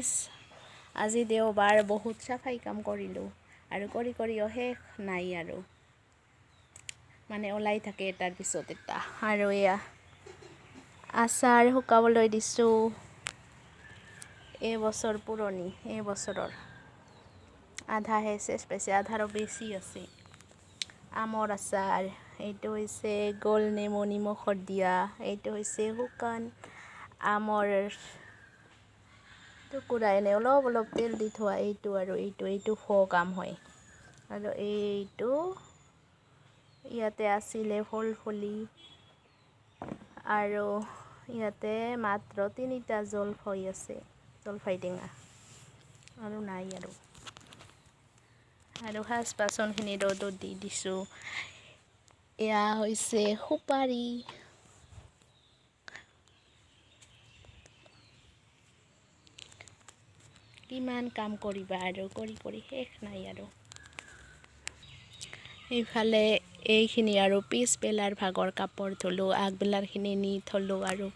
Friends, আজি দেওবাৰ, বহুত চাফাই কাম কৰিলোঁ আৰু কৰি কৰিও শেষ নাই আৰু, মানে ওলাই থাকে এটাৰ পিছত এটা। আৰু এয়া আচাৰ শুকাবলৈ দিছোঁ, এইবছৰ পুৰণি, এইবছৰৰ আধাহে চেচ পাইছে, আধাৰো বেছি আছে। আমৰ আচাৰ, এইটো হৈছে গোল নেমু নিমখত দিয়া, এইটো হৈছে শুকান আমৰ টুকুৰা, এনে অলপ অলপ তেল দি থোৱা এইটো, আৰু এইটো ফক আম হয়। আৰু এইটো ইয়াতে আছিলে ফলফলি, আৰু ইয়াতে মাত্ৰ 3টা জলফাই আছে, জলফাই টেঙা, আৰু নাই আৰু। আৰু সাজ বাচনখিনি ৰ'দত দি দিছোঁ। এয়া হৈছে সুপাৰী। কিমান কাম কৰিবা আৰু, কৰি কৰি শেষ নাই আৰু। এইফালে এইখিনি আৰু পিছবেলাৰ ভাগৰ কাপোৰ ধুলোঁ, আগবেলাৰখিনি নি থলোঁ। আৰু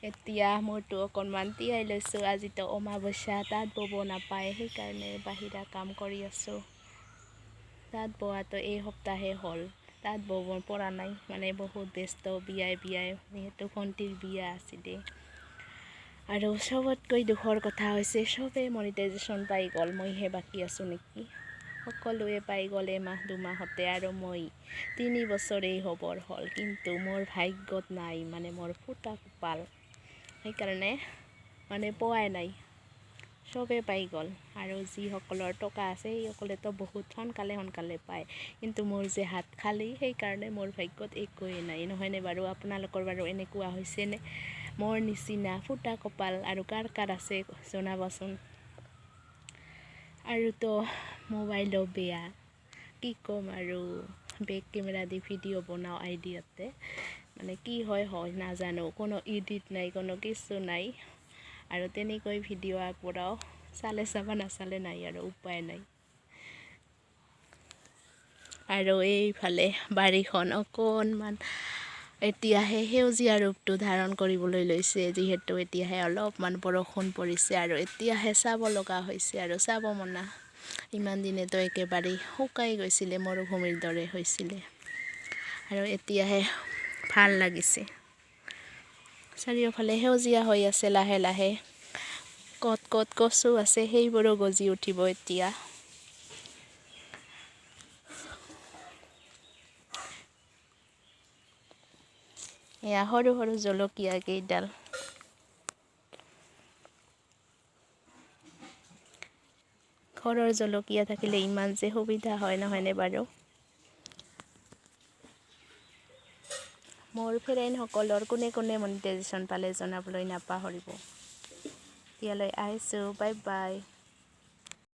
এতিয়া মোৰটো অকণমান তিয়াই লৈছোঁ। আজিতো অমাৱস্যা, তাঁত ব'ব নাপায়, সেইকাৰণে বাহিৰা কাম কৰি আছোঁ। তাঁত বোৱাটো এই সপ্তাহে হ'ল, তাঁত ব'ব পৰা নাই, মানে বহুত ব্যস্ত, বিয়াই বিয়াই, যিহেতু ভণ্টিৰ বিয়া আছিলে। আৰু চবতকৈ দুখৰ কথা হৈছে চবেই মনিটাইজেশ্যন পাই গ'ল, মইহে বাকী আছোঁ নেকি। সকলোৱে পাই গ'ল এমাহ দুমাহতে, আৰু মই 3 বছৰেই হ'বৰ হ'ল, কিন্তু মোৰ ভাগ্যত নাই, মানে মোৰ ফুটা কপাল, সেইকাৰণে মানে পোৱাই নাই। চবে পাই গ'ল, আৰু যিসকলৰ টকা আছে সেইসকলেতো বহুত সোনকালে সোনকালে পায়, কিন্তু মোৰ যে হাত খালী, সেইকাৰণে মোৰ ভাগ্যত একোৱেই নাই, নহয়নে বাৰু? আপোনালোকৰ বাৰু এনেকুৱা হৈছেনে মোৰ নিচিনা ফুটা কপাল? আৰু কাৰ কাৰ আছে জনাবচোন। আৰু তো মোবাইলো বেয়া, কি ক'ম আৰু, বেক কেমেৰা দি ভিডিঅ' বনাওঁ আইডিয়াতে, মানে কি হয় হয় নাজানো, কোনো এডিট নাই, কোনো কিছু নাই, আৰু তেনেকৈ ভিডিঅ' আগবঢ়াওঁ, চালে চাবা, নাচালে নাই আৰু, উপায় নাই। আৰু এইফালে বাৰীখন অকণমান এতিয়াহে সেউজীয়া ৰূপটো ধাৰণ কৰিবলৈ লৈছে, যিহেতু এতিয়াহে অলপমান বৰষুণ পৰিছে আৰু এতিয়াহে চাব লগা হৈছে আৰু চাব মনা। ইমান দিনেতো একেবাৰেই শুকাই গৈছিলে, মৰুভূমিৰ দৰে হৈছিলে, আৰু এতিয়াহে ভাল লাগিছে। চাৰিওফালে সেউজীয়া হৈ আছে লাহে লাহে, ক'ত ক'ত কচু আছে সেইবোৰো গজি উঠিব এতিয়া। এয়া সৰু সৰু জলকীয়া কেইডাল। ঘৰৰ জলকীয়া থাকিলে ইমান যে সুবিধা হয়, নহয়নে বাৰু? মোৰ ফ্ৰেণ্ডসকলৰ কোনে কোনে মনিটাইজেশ্যন পালে জনাবলৈ নাপাহৰিব। এতিয়ালৈ আহিছোঁ, বাই বাই।